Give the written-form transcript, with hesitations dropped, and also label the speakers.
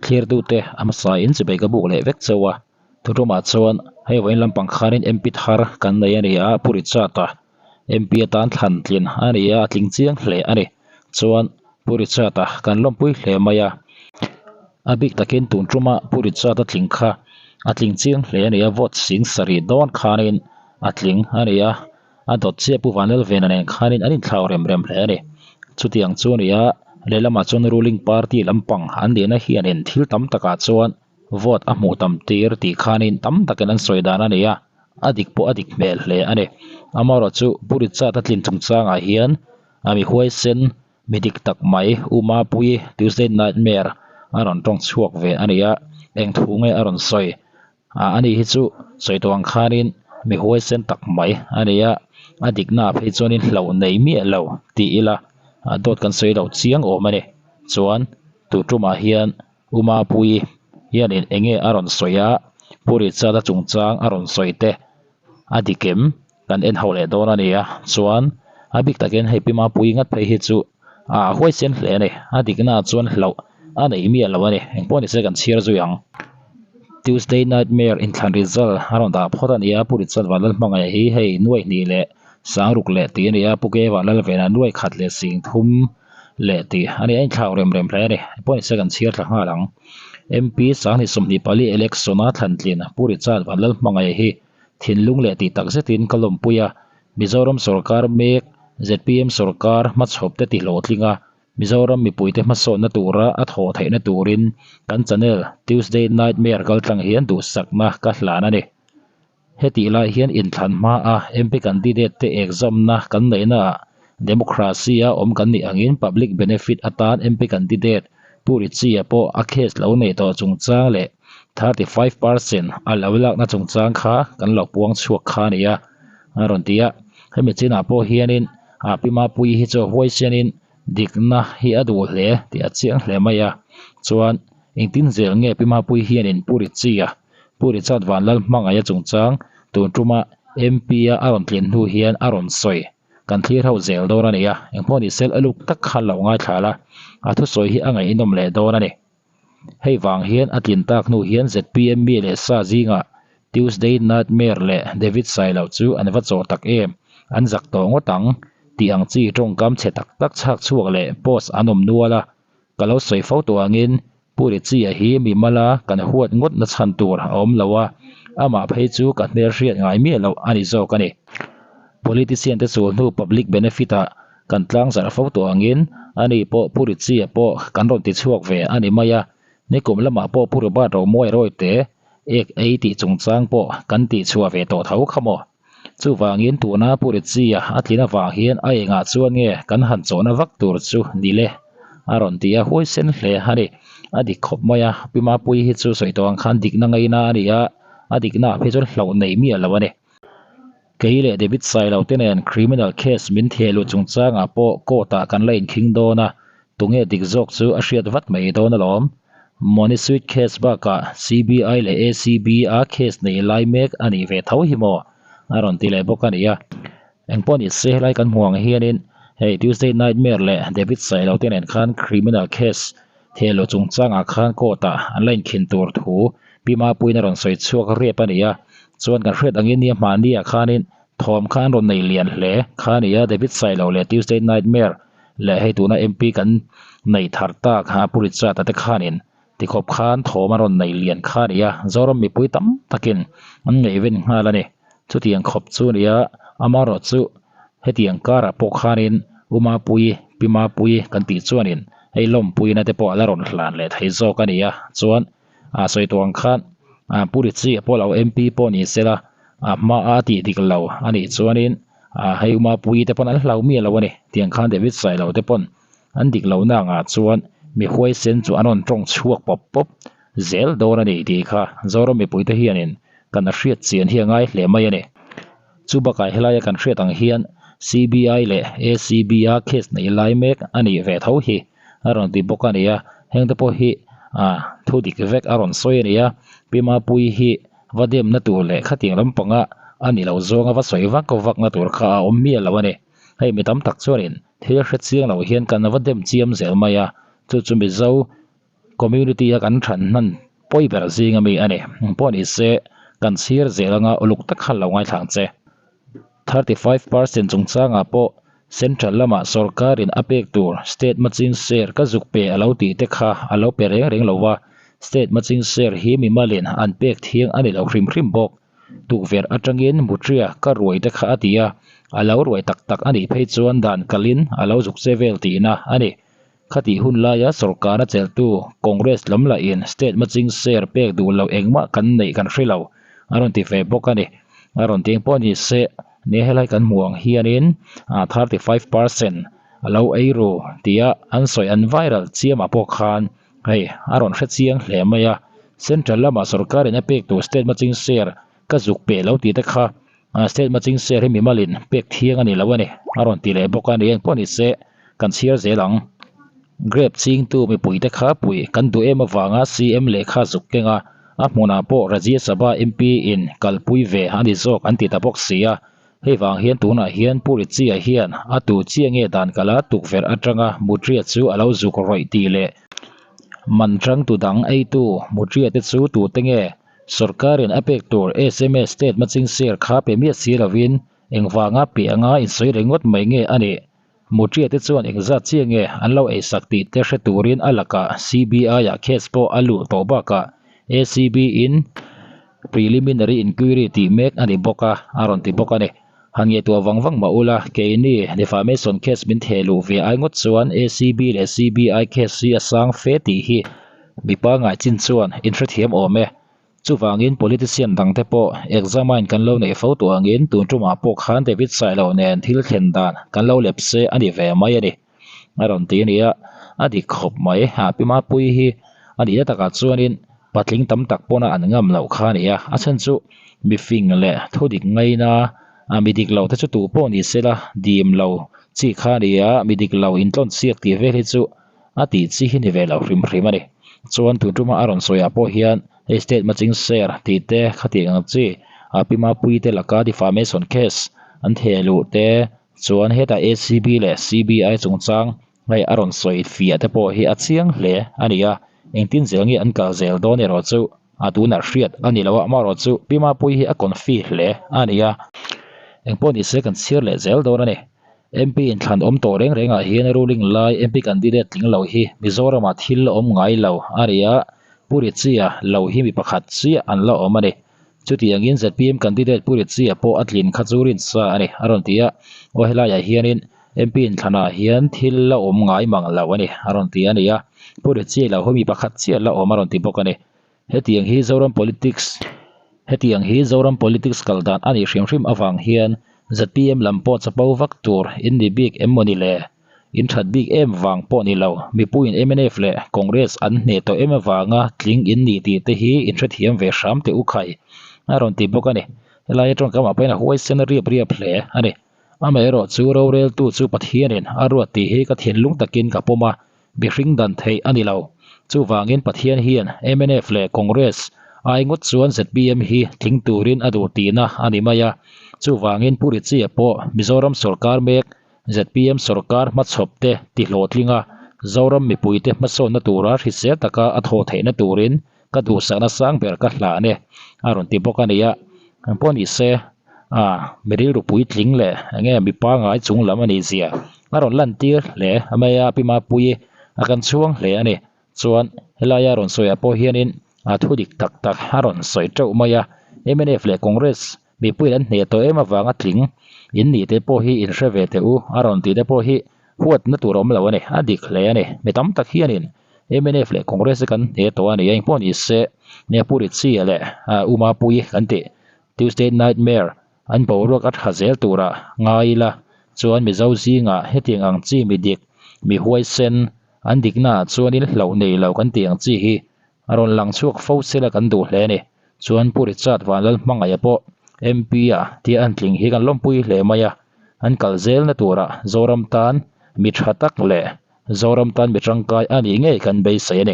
Speaker 1: Thlirtute a hmasa in chibei ka buk leh vek chauh a, thuṭumah chuan hei vawiin lampang khanin MP thar kan nei a ni a, Pu Richard-a MP atan thlan tlin a ni a, a tling chiang hle a ni. Chuan Pu Richard-a kan lawmpui hle mai a, a bik takin tun ṭuma Pu Richard-a tling kha a tling chiang hle a ni a, vote sing sarih dawn khanin a tling a ni a, a dawt chiah Pu Vanlalvena nen khanin an inthlau rem rem hle a ni. Chutiang chu a ni a, lehlamah chuan ruling party lampang an nihna hianin thil tam takah chuan vote a hmuh tam tir tih khanin tam takin an sawi dan a ni a, a dik pawh a dik hmel hle a ni. Amaherawhchu Pu Richard a tlin chungchangah hian a mi huaisen mi dik tak mai U Mapuii Tuesday Nightmare a rawn tawng chhuak ve a ni a, eng thu nge a rawn sawi? Ah ani hi chu sawi tawh ang khanin mi huaisen tak mai a ni a, a dikna ah phei chuanin hlauh nei miah lo tih ila dawt kan sawi loh chiang awm a ni. Chuan tu tumah hian U Mapuii hianin eng nge a rawn sawi a, Pu Richard-a chungchang a rawn sawi te a dik em? Kan en ho leh dawn a ni a, chuan a bik takin hei Pi Mapuii ngat phei hi chu a huaisen hle a ni, a dikna ah chuan hlauh a nei miah lo a ni, engpawh ni se kan chhiar zui ang. Tuesday Nightmare inthlan result a rawn dah phawt a ni a, Pu Richard Vanlalhmangaih hi hei nuai hnih leh sangruk leh tih a ni a, Pu Ke Vanlalvena nuai khat leh sing thum leh tih a ni a, inthlau rem rem hle a ni, engpawh ni se kan chhiar thla nghal ang. MP 20 24 election a thlan tlin Pu Richard Vanlalhmangaih hi Thinlung leh tih tak zetin ka lawmpui a, Mizoram sorkar mek zpm sorkar hmachhawp te ti hlawhtling a, Mizoram mipuite hmasawnna tura a thawh theihna turin kan channel Tuesday Nightmare kaltlang hian duhsakna ka hlan a ni. Hetih lai hian inthlan hmaa MP candidate te exam-na kan neihnaah Democracy a awm kan nih angin public benefit atan MP candidate Pu Richie-a pawh a case lo nei tawh chungchang leh 35% a lo lakna chungchang kha kan lo puang chhuak kha a ni a, a rawn ti a. Hemi chinah pawh hianin a Pi Mapuii hi chu a huaisenin dikna hi a duh hle tih a chiang hle mai a. Chuan engtin zel nge Pi Mapuii hianin Pu Richie-a, Pu Richard Vanlalhmangaia chungchang tun tuma MP-a a rawn tlin hnu hian a rawn sawi. Kan thlir ho zel dawn a ni a, engpawh ni sel a luk tak khan lo ngaithla la, a thusawi hi a ngaihnawm leh dawn a ni. Hei vang hian a tlin tak hnu hian zpm mi leh sa zingah Tuesday Nightmare leh David Sailo chu an va chawh tak em, an zak tawh ngawt ang tih ang chi tawngkam chhe tak tak chhak chhuak leh post an awm nual a, ka lo sawi fo tawh angin Pu Richie-a hi mi mala kan huat ngawt na chhan tur a awm lo a, amah phei chu ka hmel hriat ngai miah loh a ni zawk a ni. Politician te chul hnu public benefit ah kan tlang zarh fo tawh angin ani pawh Pu Richie-a pawh kan rawn ti chhuak ve a ni mai a, nikum lamah pawh Pu Robert Romuai Rawite ek ei tih chungchang pawh kan tih chhuah ve tawh tho kha maw? Chuvangin tuna Pu Richie-a a tlin avang hian a engah chuan nge kan han chawhna vak tur chu ni le? A rawn ti a, huaisen hle a ni. A dik khawp mai a, Pi Mapuii hi chu sawi tawh ang khan dikna ngaina a ni a, a dikna ah phei chuan hlauh nei miah lo a ni. Kei leh David Sailo te nen criminal case min theh luh chungchangah pawh court ah kan la inkhing dawn a, tunge dik zawk chu a hriat vat mai dawn alawm. Money Suite case bakah CBI leh ACB a case nei lai mek a nih ve tho hi maw? a rawn ti leh bawk a ni a. Engpawh ni se helai kan hmuh ang hianin hei Tuesday Nightmare leh David Sailo te nen khan criminal case theh luh chungchangah khan court ah an la inkhin tur thu Pi Mapuiin a rawn sawi chhuak riap a ni a. Chuan kan hriat angin nia hmahni ah khanin thawm kha an rawn nei lian hle kha a ni a, David Sailo leh Tuesday Nightmare leh hei tuna MP kan nei thar tak a Pu Richard-a te khanin tikhawp khan thawm a rawn nei lian kha a ni a, Zoram mipui tam takin an ngaihven nghal a ni. Chutiang khawp chu a ni a, amaherawhchu hetiang karah pawh khanin U Mapuii, Pi Mapuii kan tih chuanin hei lawmpuina te pawh a la rawn hlan leh thei zawk a ni a, chuan a sawi tawh ang khan Pu Richie pawh lo MP pawh ni sela a hma a tih dik lo a nih chuanin hei U Mapuii te pawn an hlau miah lo a ni tiang khan David Sailo te pawn an dik lo na angah chuan mi huaisen chu an rawn tawng chhuak pawp pawp zel dawn a ni tih kha Zoram mipui te hianin kan hriat chian hi a ngai hle mai a ni. Chu bakah helaia kan hriat ang hian CBI leh ACB a case nei lai mek a nih ve tho hi a rawn ti bawk a ni a, heng te pawh hi ah thu dik vek a rawn sawi a ni a, Pi Mapuii hi va demna tur leh khatiang lampanga a ni lo zawnga va sawi vak vakna tur kha a awm miah lo a ni. Hei mi tam tak chuanin thil hre chiang lo hian kan va dem chiam zel mai a, chu chu Mizo. Community a kan than hnan pawi ber zing ami a ni. Pawh ni se kan chhir zel anga uluk tak khan lo ngaithla ang che. 35% chungchangah pawh Central lamah sorkarin a pek tur State matching share ka zuk pe a lo tih te kha a lo pe reng reng lo va, State matching share hi mimalin an pek thiang a ni lo hrim hrim bawk. Tukverh atangin Mutria ka ruai te kha a ti a, a lo ruai tak tak a nih phei chuan dan kalin a lo zuk che vel tihna a ni. Khatih hun laia sorkar a chelhtu Congress lam lahin state matching share pek duh loh engmah kan neih kan hre lo a rawn ti ve bawk a ni. A rawn ti eng pawh ni se, nia helai kan hmuh ang hianin 35% a lo ei ru tia an sawi an viral chiamah pawh khan hei a rawn hre chiang hle mai a. Central lamah sorkarin a pek tur state matching share ka zuk peh lo tih te kha State matching share hi mimalin pek thiang a ni lo a ni, a rawn ti leh bawk a ni. Engpawh ni se, kan chhiar zel ang. Grape chingtu mipuite kha puih kan duh em avanga CM lehkha zuk keng a, a hmunah pawh Rajya Sabha MP in kalpui ve a ni zawk an ti ta bawk si a. Hei vang hian tunah hian Pu Richie-a hian a tu chiah nge dan kala tukverh atanga Mutria chu a lo zuk rawih tih leh man tangtu dang eitu Mutria te chu tute nge Sorkarin a pek tur sms state matching share kha pe miah si lovin engvanga pe anga insawi ringawt mai nge a nih? Mutria te chuan engzat chiah nge an lo eisak tih te hre turin a lakah CBI-ah case pawh a luh tawh bakah ACB in preliminary inquiry tih mek a ni bawk a, a rawn ti bawk a ni. Han ngaihtuah vang vang mah ula, keini defamation case min theh luh ve ai ngawt chuan ACB leh CBI case hi a sang fe tih hi mi pangngai chin chuan inhrethiam awm e. Chuvangin politician dangte pawh examine kan lo neih fo tawh angin tun tumah pawh khan David Sailo nen thil thlen dan kan lo lep se a ni ve mai a ni. A rawn ti a nia, a dik khawp mai. A pi Mapuii hi a nihna takah chuanin patling tam tak pawna an ngam loh kha a ni a, a chhan chu mi fing leh thu dik ngaina a mi dik lo te chu tu pawh ni sela dim lo chi kha a ni a, mi dik lo intlawn chhiak tih vel hi chu a tih chi hi ni ve lo hrim hrim a ni. Chuan tun tuma a rawn sawiah pawh hian hei state matching share tih te khatiang ang chi a pi Mapuii te laka defamation case an theh luh te Chuan hetah ACB leh CBI chungchang hei a rawn sawi fiah te pawh hi a chiang hle a ni a, engtin zel nge an kal zel dawn erawh chu a tunah hriat a ni lo a, amaherawh chu Pi Mapuii hi a confi hle a ni a, engpawh ni se kan chhiar leh zel dawn a ni. MP inthlan awm tawh reng rengah hian ruling lai MP candidate tling lo hi Mizoramah thil awm ngai lo a ni a, Pu Richie-a lo hi mi pakhat chiah an la awm a ni. Chutiangin zpm candidate Pu Richie-a pawh a tlin kha chu rinsa a ni, a rawn ti a. Aw helaiah hianin MP inthlanah hian thil la awm ngai mang lo a ni, a rawn ti a ni a. Pu Richie lo hi mi pakhat chiah la awm a rawn ti bawk a ni. Hetiang hi Zoram politics Hetiang hi Zoram politics kal dan a nih hrim hrim avang hian zpm lam pawh chapo vak tur in ni bik em maw ni le? In that bik em vang pawh ni lo, mipuiin mnf leh Congress an hneh tawh em avanga tling in ni tih te hi in hrethiam ve hram teh u khai a rawn ti bawk a ni. Helai atangkam ah pawhin a huaisen a riap riap hle a ni. Amaherawh chu roreltu chu Pathianin a ruat tih hi ka thinlung takin ka pawm a, mihring dan theih a ni lo. Chuvangin Pathian hian mnf leh Congress ai ngawt chuan zpm hi tling turin a duh tihna a ni mai a. Chuvangin Pu Richie pawh Mizoram sawrkar mek Zpm sawrkar hmachhawp te ti hlawhtling a, Zoram mipuite hmasawnna tura hrisel taka a thawh theihna turin ka duhsakna sang ber ka hlan e, a rawn ti bawk a ni a. Engpawh ni se, a mi rilru puitling leh enge mi pangngai chung lam a nih zia a rawn lantir hle mai a, Pi Mapuii a kan chhuang hle a ni. Chuan helaia rawn sawiah pawh hianin a thu dik tak tak a rawn sawi teuh mai a, mnf leh Congress Mipui an hneh tawh em avanga tling in nih te pawh hi in hre ve teh u a rawn tih te pawh hi huatna tur a awm lo a ni, a dik hle a ni. Mi tam tak hianin mnf leh Congress hi kan hneh tawh a ni a, engpawh ni se nia Pu Richie leh U Mapuii kan tih Tuesday Nightmare an boruak a tha zel turah ngai ila chuan Mizo zingah hetiang ang chi mi dik, mi huaisen an diknaah chuanin hlauh nei lo kan tih ang chi hi A rawn lang chhuak fo sela kan duh hle a ni. Chuan Pu Richard Vanlal hmangaih pawh MP a tia an tling hi kan lawmpui hle mai a. An kal zelna turah Zoram tan mi tha tak leh Zoram tan mi tangkai a nih ngei kan beisei a ni.